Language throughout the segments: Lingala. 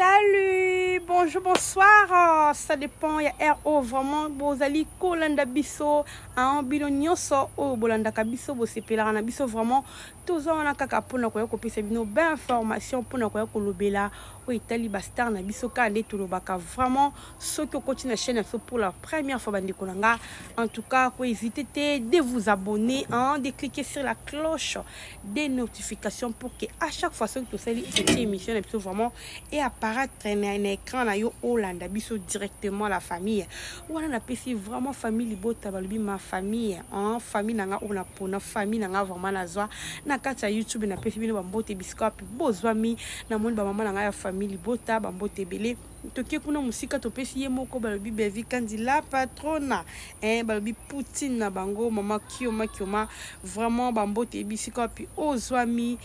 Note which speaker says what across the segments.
Speaker 1: Salut, bonjour, bonsoir. Ça dépend ya RO vraiment bozali kolanda biso hein bino nyonso oyo bolandaka biso bosepelaka na biso vraiment toza wana kaka mpona koya kopesa bino ba information mpona koya kolobela oyo etali ba star na biso kaka nde tolobaka vraiment soki okoti na chaîne na biso pour la première fois bandeko na nga en tout cas kohésite te de vous abonner hein, de cliquer sur la cloche des notifications pour que à chaque fois soki tosali eti émission na biso vraiment et apparaître na, na écran na yo olanda biso directement la famille wana napesi vraiment famille libota balobi ma famille hein, famille na nga oyo napona famille na nga vraiment nazwa na kati ya youtube napesi bino bambote bisika wapi bozwami namoni bamama na ngai ya famille libota bambote ebele toke kuna mosika topesi ye moko balobi bevi kandi la patrona eh, balobi poutine na bango mama kioma kioma vraiment bambote ebisika wapi ozwami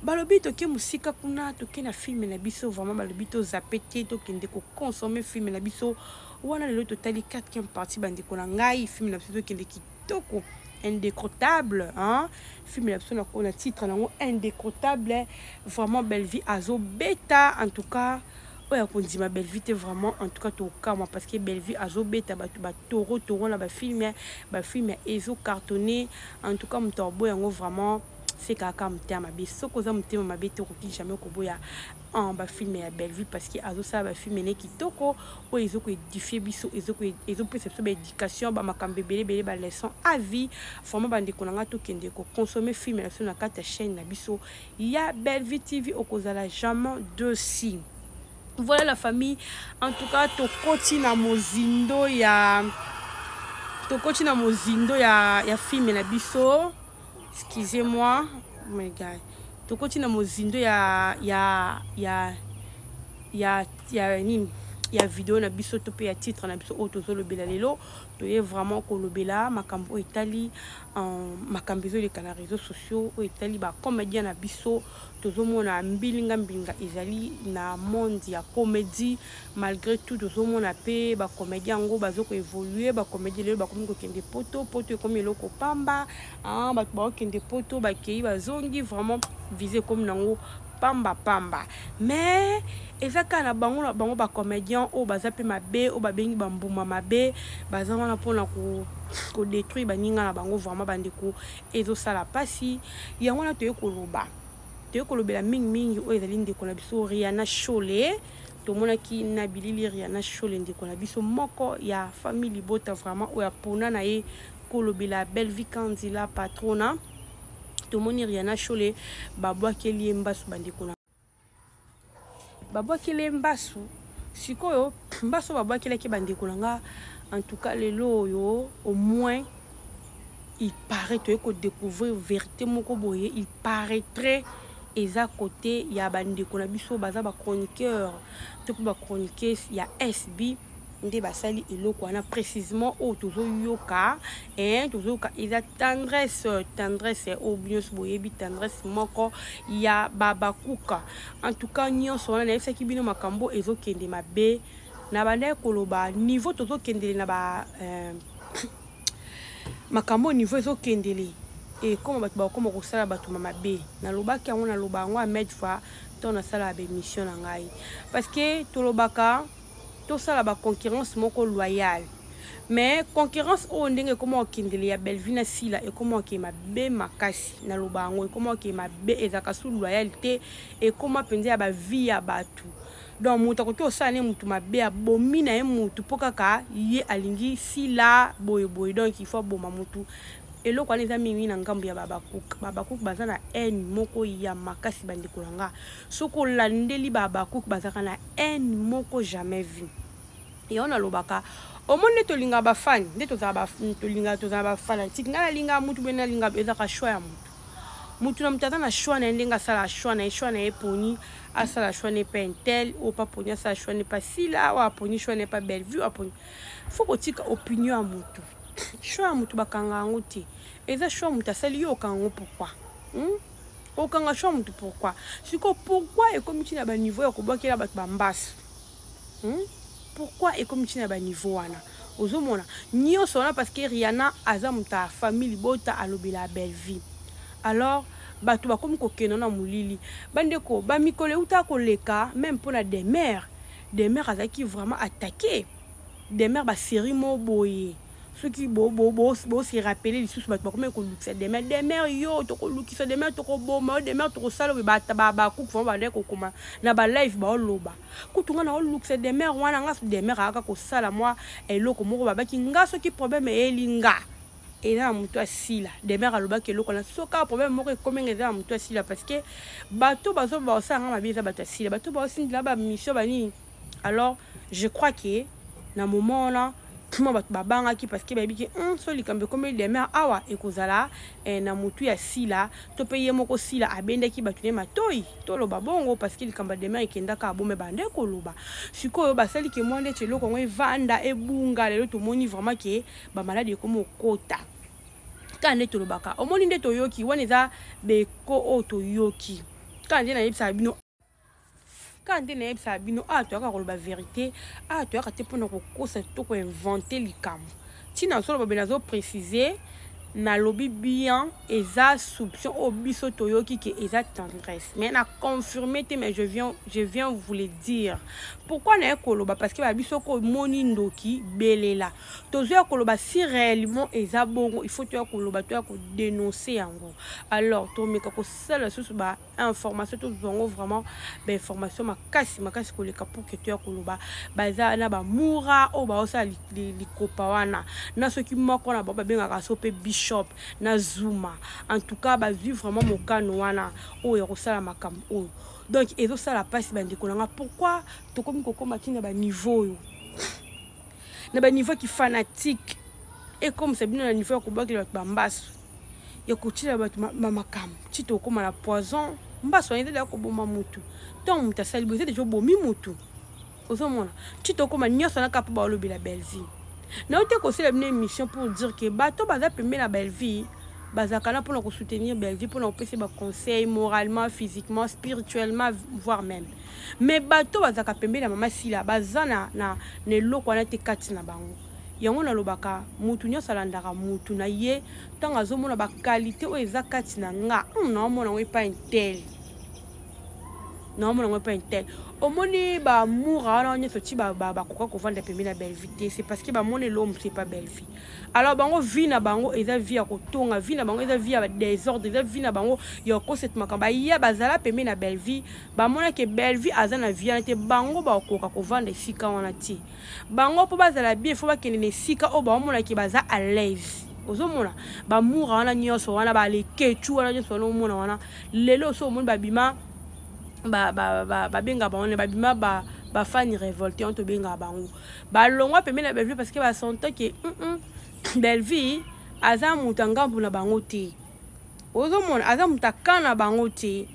Speaker 1: balobi toke mosika kuna toke na filme na biso vraiment balobi tozape te tokende kokonsome filme na biso wana lelo totali 4e partie bandeko na ngai filme na biso tokende kitoko indécrottable hein? Film na biso na titre nango indécrottable vraiment Bellevue azobeta en tout cas oyo akondima Bellevue te vraiment en tout cas tokamwa parce que Bellevue azobeta bato batoro toro na bafilme bafilme ezo cartonner en tout cas moto aboya yango vraiment se kaka motema mabe soki oza motema mabe te okoki jamais koboya en bafilme ya Bellevue parce que azosala bafilme ne kitoko oyo ezokoedifie biso ezopesa biso baéducation bamakambo ebele ebele baleçon à vie vraiment bandeko na ngai tokende kokonsome filme na biso na kati ya chaîne na biso ya Bellevue TV okozala jamais dessus. Voilà la famille, en tout cas tokoti na mozindo ya tokoti na mozindo ya, ya filme na biso. Excusez-moi, oh my god. Tokoti na mozindo ya ya ya ya ya nini ya video na biso to pe ya titre na biso oyo tozolobela lelo toye vraiment kolobela makambo oyo etali makambo ezoleka na réseaux sociaux oyo etali bacomédien na biso tozomona mbilinga mbilinga ezali na monde ya comédie malgré tout tozomona mpe bacomédien yango bazo koévolue bacomédien lelo bakomi kokende poto poto ekomi eloko pamba bato bakokende poto bakei bazongi vraiment vise ekomi nango pamba pamba mais eza kaka na bango na bango bacomédien oyo baza mpe mabe oyo babengi bambuma mabe baza wana mpona kodétruire baninga na bango vraiment bandeko ezosala mpasi yango wana toye koloba toye kolobela mingimingi oyo ezali ndeko na biso Rihanna Shole tomonaki na bilili Rihanna Shole ndeko na biso moko ya famille libota vraiment oyo apona na ye kolobela Bellevue Kandi la patrona tomoni Rihanna Shole babwakeli ye mbasu bandeko na babwakeli ye mbasu sikoyo mbasu babwakelaki bandeko na nga en tout cas lelo oyo au moins il paraît toye kodécouvrir vérité moko boye il paraîtrait eza côté ya bandeko na biso baza bachroniqueur to mpe bachroniqueuse ya SB nde basali eloko wana précisément oyo tozoyoka eh, tozoyoka eza tendresse tendresse oyo nyonso boyebi tendresse moko ya babakuka en tout cas nyonso wana nayebisaki bino makambo ezokende mabe na bandaki koloba niveau tozokendele na ba euh, makambo niveau ezokendele ekoma bato bakoma kosala bato ma mabe nalobaki yango naloba yango ahmed fois ntango nasalaka baémission na ngai parce que tolobaka tosala baconcurrence moko loyale mais concurrence oyo ndenge ekoma kokendele ya Bellevue na Sila ekoma kokende mabe makasi naloba yango ekoma kokende mabe ezalaka su loyale te ekoma mpenza ya bavie ya bato donc moto akoki kosala ne motu mabe abomi na ye motu mpo kaka ye alingi Sila boyeboye donc il faut aboma motu eloko wana eza mingi na ngambo ya babakuka babakuka baza na haine moko ya makasi bandeko na nga soki olandeli babakuka bazalaka na haine moko jamais vu yango nalobaka omoni nde tolingaka bafani nde tolingaka tozala bafanatike ngai nalingaka mutu boye nalingaka ezalaka choix ya mutu mutu na mutu aza na choix na ye ndenge asala choix na ye choix na ye poni asala choix na ye pa intel oyo pa poni asala choix na ye pa Sila oyo aponi choix na ye pa Bellevue aponi faut kotika opinion ya mutu choix ya mutu bakanga yango te eza choix mutu asali yo okanga yango pourquoi hmm? okanga choix mutu pourquoi sikoyo pourquoi ekomi ntina baniveau ya kobwakela bato bambasu hmm? Pourquoi ekomi ntina baniveau wana ozomona nyonso wana parce que Rihanna aza moto ya famille libota alobela Bellevue alors Bato bakomi kokenda na molili. Bandeko, bamikolo euta koleka, même mpona Demer, Demer azalaki vraiment attaqué. Demer basérie mo boye, soki bose rappeler lisusu, bato bakomi kolukisa Demer. Demer yo, tokolukisa Demer, tokoboma yo Demer, tokosala oyo. Bakuku vraiment bandaki kokoma na balive, baoloba kutu nga na olukisa Demer wana. Nga Demer ayaka kosala mwa eloko moko, babaki nga soki problème eyeli nga, eza na motu asila. Demer alobaki eloko wana, soki kaka problème moko ekomi nga, eza na motu asila, parce que bato bazoba, basala nga mabe, eza bato asila, bato baosindela bamission banini. Alors je crois que na moment wana mwa bato babangaki, parce que bayebi ke so likambo ekomi Demer awa, ekozala na motu ya Sila to mpe ye moko Sila abendaki bato ne matoi. Toloba bongo parce que likambo ya Demer ekendaka abome, bande koloba. Sikoyo basali ke mwa ndeti eloko yango evanda, ebunga. Lelo tomoni vraiment ke bamaladi ekomi okota kaka nde tolobaka. Omoni nde toyoki wana, eza beko oyo toyoki kaka nde nayebisaka bino, kaka nde nayebisaka bino awa. Toyaka koloba vérité awa, toyaka te mpona kokosa to koinventer likambo. Ntina nazoloba be, nazoprécise, nalobi bien, eza soupçon oyo biso toyoki ke eza Tendresse, mais na confirme te. Mais je viens vous le dire. Pourquoi naye koloba? Parce que babiso komoni ndoki belela, tozoya koloba. Si réellement eza bongo, il faut toya koloba, toya kodénoncer yango. Alors tomeka kosala lisusu ba information, tozwa yango vraiment bainformation makasi makasi koleka pour ke toya koloba. Baza na bamura oyo baosala likopa wana, na soki moko na bango babengaka so mpe Bishop na Zuma. En tout cas, bazwi vraiment mokano wana oyo ya kosala makambo oyo. Donc ezosala mpasi, bandeko na nga. Pourquoi tokomi kokóma ntina baniveau oyo, na baniveau ki fanatique ekomisa bino na niveau ya kobwakela bato bambasu, ya kotiela bato makambo, ti tokóma na poison? Mbasu wana eza koboma mutu. Ntango moto asali boye, eza deja obomi mutu. Ozomona ti tokóma nyonso wana kaka mpo baolobela Bellevie. Nayo te kosala bino émission pour dire ke bato baza pembe na Bellevie, bazalaka na mpona kosoutenir Bellevie, mpona kopesa baconseil moralement, physiquement, spirituellement, voire même. Mais bato bazalaka pembeni ya mama Sila baza na eloko wana te kati na bango. Yango nalobaka, mutu nyonso alandaka mutu na ye. Ntango azomona baqualité oyo eza kati na nga, naomona yango epai ntel, naomona yango epai ntel. Omoni bamour wana nyonso ti bakoka kovanda pembeni na Bellevie te, c'est parce que bamoni eloko mosusu epa Bellevie. Alors bango, vie na bango eza vie ya kotonga, vie na bango eza vie ya désordre, eza vie na bango ya kokoseta makambo. Aya bazala pembeni na Bellevie, bamonaki Bellevie aza na vie wana te, bango bakoka kovanda esika wana te. Bango mpo bazala bien, fo bakende na esika oyo baomonaki baza à l'aise. Ozomona bamoura wana nyonso wana, balekecu wana nyonso wana, omona wana lelo so omoni babima, babenga bango, babima bafani révolté wana, tobengaka bango, balongwa pembeni na Bellevie parce que basente ke Bellevie aza moto ya ngambu na bango te. Ozomona aza moto aka na bango te.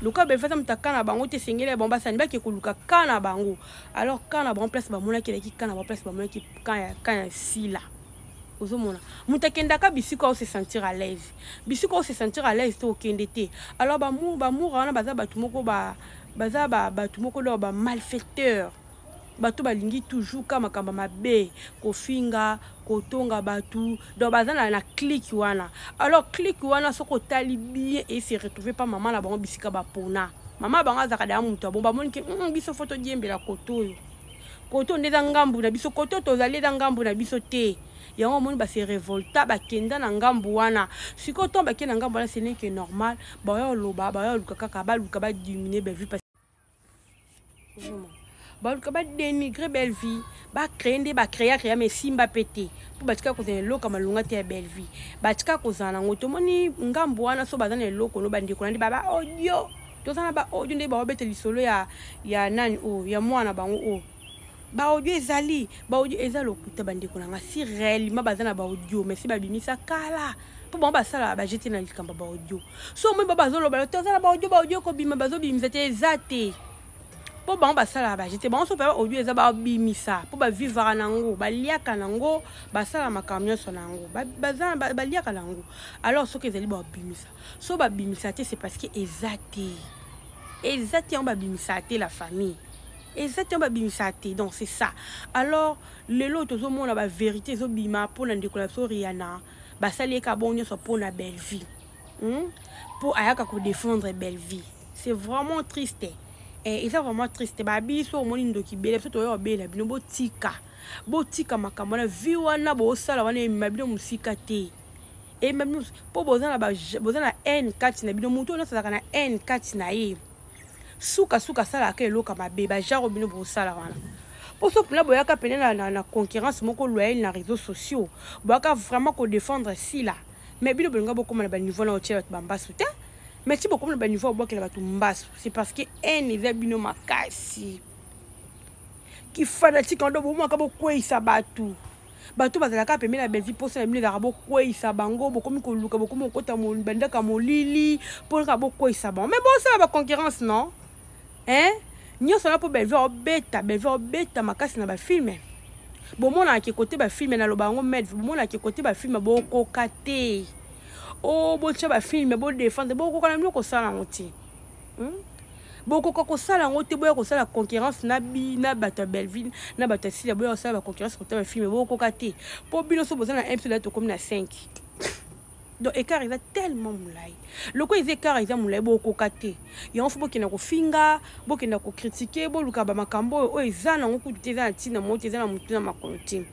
Speaker 1: Luka Bellevie aza moto aka na bango te, esengeli ya bango basani bake koluka ka na bango. Alors ka na bango, place bamonaki elaki ka na bango, place bamonaki ka ya Sila. Ozomona moto akendaka bisika o se sentir à l'aise, bisika o se sentir à l'aise te, okende te. Alors bamour wana baza bato moko, baza bato moko do bamalfaiteur, bato balingi toujours ka makambo mabe, kofinga, kotonga bato. Donc baza na clique wana. Alors clique wana, soki otali bien, ese retrouve pa mama na bango, bisika bapona mama bango azalaka daya moto ya bon. Bamoni ke biso fo todiembela koto oyo, koto nde eza ngambu na biso, koto tozali eza ngambu na biso te. Yango omoni base révolta, bakenda na ngambu wana. Sikoyo ntango bakenda na ngambu wana, ce n'est que normal baya oloba, baya oluka kaka baluka badiminuer Bellevue, baluka badénigrer Bellevie, bacréer nde bacréa créa, mais esimba mpe te, mpo batika kozala eloko ya malonga te ya Bellevie, batika kozala nango. Tomoni ngambu wana, so baza na eloko no, bandeko na nde baba audio, toza na baaudio nde baobeta lisolo ya nani oyo ya mwana bango oyo. Baaudio ezali, baaudio eza lokuta, bandeko na nga. Si réellement baza na baaudio, mais si babimisa kala, mpo bango basala bajete na likambo baaudio. So omoi ba bazoloba toza na baaudio, baaudio kobima bazobimisa te, eza te, mpo bango basalaka bajete. Bango so mpe baaudio eza, babimisa, mpo bavivaka nango, baliaka nango, basala makambo nyonso na yango, baliaka nango. Alors soki ezali, babimisa. So babimisa te, c'est parce que eza te, eza te. Yango babimisa te, la famille, eza te, yango babimisa te. Donc c'est ça. Alors lelo tozomona bavérité ezobima mpona ndeko na biso Riana. Basali eka bongo nyonso mpona Bellevie? mpo ayaka kodefendre Bellevie. C'est vraiment triste. Eh, eza vraiment triste. Babiso omoni ndoki bele biso toya obela bino. Botika, botika makambo wana, vie wana bosala wana emema bino mosika te, emema bino mpo boza na haine kati na bino. Motu oyo nyonso azalaka na haine kati na ye, sukasuka asalaka eloko mabe. Bajaro bino bosala wana mpo so mpena boyaka pene na concurrence moko loyale na réseaux sociaux, boyaka vraiment kodéfendre Sila. Mais bino bolinga bokóma na baniveau na otiela bato bambasu te. Mais ti bokóma na baniveau obwakela bato mbasu, c'est parce que haine eza bino makasi, kifanatique ando bomwaka bokweyisa bato. Bato bazalaka pembeni na Bellevie, mposa na bino ezalaka bokweyisa bango. Bokomi koluka, bokomi kokota bandaka molili mpo kaka bokweyisa bango. Mais bosala baconcurrence, non, hein? Nyonso wana mpo Bellevie obeta, Bellevie obeta makasi na bafilme. Bomonaka kote bafilme, naloba yango med, bomonaka kote bafilme bokoka te. O botya bafilme, bodefendre, bokoka na bino kosala yango te, Bokoka kosala yango te. Boya kosala concurrence na bi na bato ya Belleville, na bato ya Sila. Boya kosala baconcurrence kota bafilme, bokoka te, mpo bino so boza na 1, biso tokomi na 5. Donc écart eza tellement molai. Loko eza écart eza molai, bokoka te. Yango fo bokenda kofinga, bokenda kocritiquer, boluka bamakambo oyo oyo eza nango kutu te, eza na ntina moko te, eza na motu na makolo te.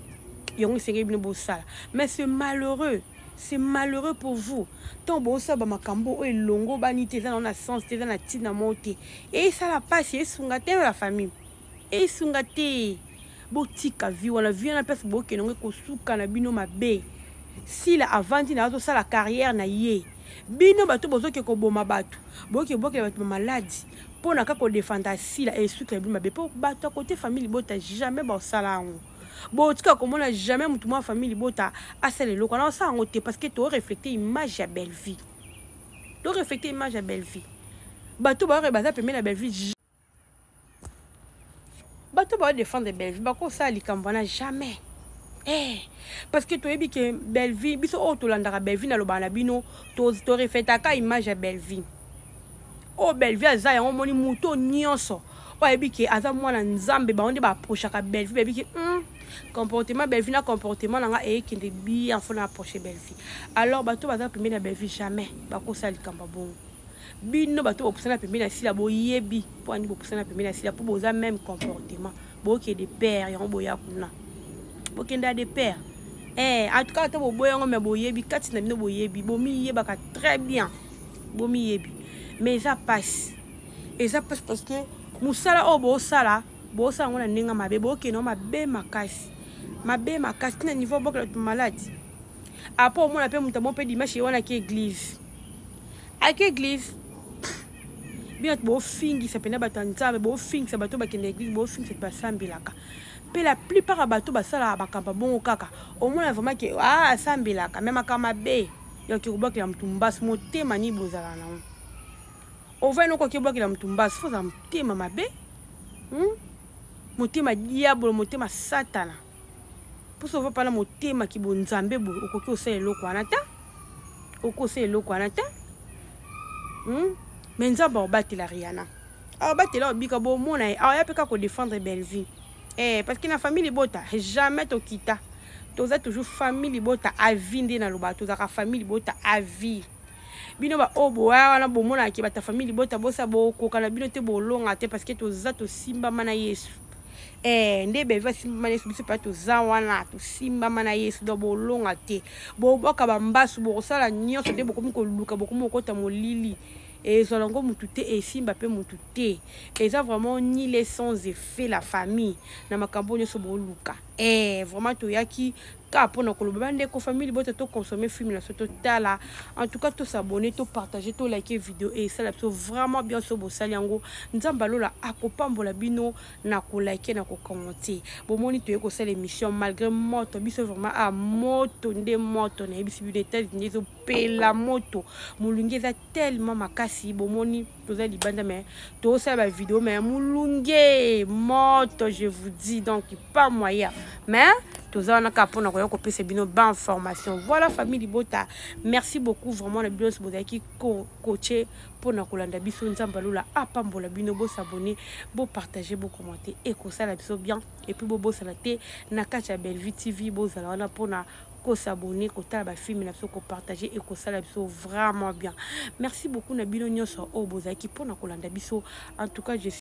Speaker 1: Yango esengeli bino bosala. Mais c'est malheureux, c'est malheureux pour vous. Ntango bosala bamakambo oyo elongo bani te, eza nango na sens te, eza na ntina moko te, esala mpasi, esunga te na la famille, esunga te. Botika vie wana, vie wana place bokende yango ekosuka na bino mabe. Sila avandi na azosala carrière na ye. Bino bato bozoke koboma bato, boyoki bokela bato bamaladi mpo na kaka kodefanda Sila, esuka ya bino mabe. Mpo bato ya kote famille libota jamais basala yango. Botika komona jamais motu mwa famille libota asala eloko wana, osala yango te, parce que toreflecte image ya Bellevie, toreflecte image ya Bellevie. Bato baoyo baza pembeni ya Bellevie, bato baodefendre Bellevie, bakosala likambo wana jamais. Parce que toyebi ke Bellevie, biso oyo tolandaka Bellevie, nalobaka na bino, torefletaka image ya Bellevie. Oyo Bellevie aza yango, omoni moto nyonso oyo ayebi ke aza mwana Nzambe, bango nde baapprochaka Bellevie. Bayebi ke comportement Bellevie na comportement na nga eyekende bien, fo na approche Bellevie. Alors bato baza pembeni ya Bellevie jamais bakosala likambo ya bongo. Bino bato bopusana pembeni ya Sila, boyebi mpo ani bopusana pembeni ya Sila, mpo boza même comportement, bokende père yango, boya kuna, bokende ya de père. En tout cas, ata boboya yango, me boyebi kati na bino, boyebi, bomiyebaka très bien, bomiyebi. Mais eza pasi, eza pasi, parce que mosala oyo bosala, bosala yango na ndenge mabe, bokende yango mabe makasi, mabe makasi, ntina niveau bokela bato maladi. Apo omona mpe moto amo mpe dimanche ye wana aki église, aki église. Bino bofingisa mpena bato ya Nzambe, bofingisa bato bakende église, bofingisa bato basambelaka. Mpe la plupart ya bato basalaka makambo bongo, kaka omona vraiment ke ah, asambelaka, me makambo mabe yoki kobwakela motu mbasu. Motema nini bozala nango? Ovai noko oki obwakela motu mbasu, fo ozala motema mabe, Motema diabolo, motema satana. Mposo ova pana motema kibonzambe boye, okoki osala eloko wana te, okoki osala eloko wana te, Mais Nzambe aobatela Riana, aobatela, obika, bomona ye aoya mpe kaka kodefendre Bellevie. Parce que na famille libota jamais tokita, toza toujours famille libota à vie. Nde nalobaka, tozalaka famille libota à vie. Bino baoyo boya wana, bomonaka bato ya famille libota, bosa bokoka na bino te, bolonga te, parce que toza tosimbama na Yesu. Nde Bellevie asimbama na Yesu, biso mpe toza wana tosimbama na Yesu. Donc bolonga te, bobwaka bambasu, bokosala nyonso nde bokomi koluka, bokomi kokota molili, ezwala yango mutu te, esimba mpe mutu te. Eza vraiment nul et sans effet, la famille, na makambo nyonso boluka. Vraiment, toyaki kaka mpona koloba, bandeko famille libota, toconsommer film na so, totala. En tout cas, tosabonner, topartager, toliker vidéo e esala biso vraiment bien. So bosali yango, Nzambe alola akopambola bino na koliker, na kocommenter. Bomoni, toye kosala émission malgré moto. Biso vraiment a moto nde moto, nayebisi bino, États-Unis ezopela moto, molungi eza tellement makasi. Bomoni, toza libanda, mais tozosala bavideo, mais molunge, moto, je vous dis, donc pas moyen. Mais toza wana kaka mpona koya kopesa bino bainformation. Voilà, famille libota, merci beaucoup vraiment na bino nyonso bozalaki coache mpona kolanda biso. Nzambe alola apambola bino. Bosabonner, bopartager, bocommenter, ekosala biso bien. Et puis bobosana te, na kati ya Bellevue TV, bozala wana mpona Kos'abonner, kotala bafilms na biso, kopartager, ekosala biso vraiment bien. Merci beaucoup na bino nyonso oyo bozalaki mpona kolanda biso. En tout cas, je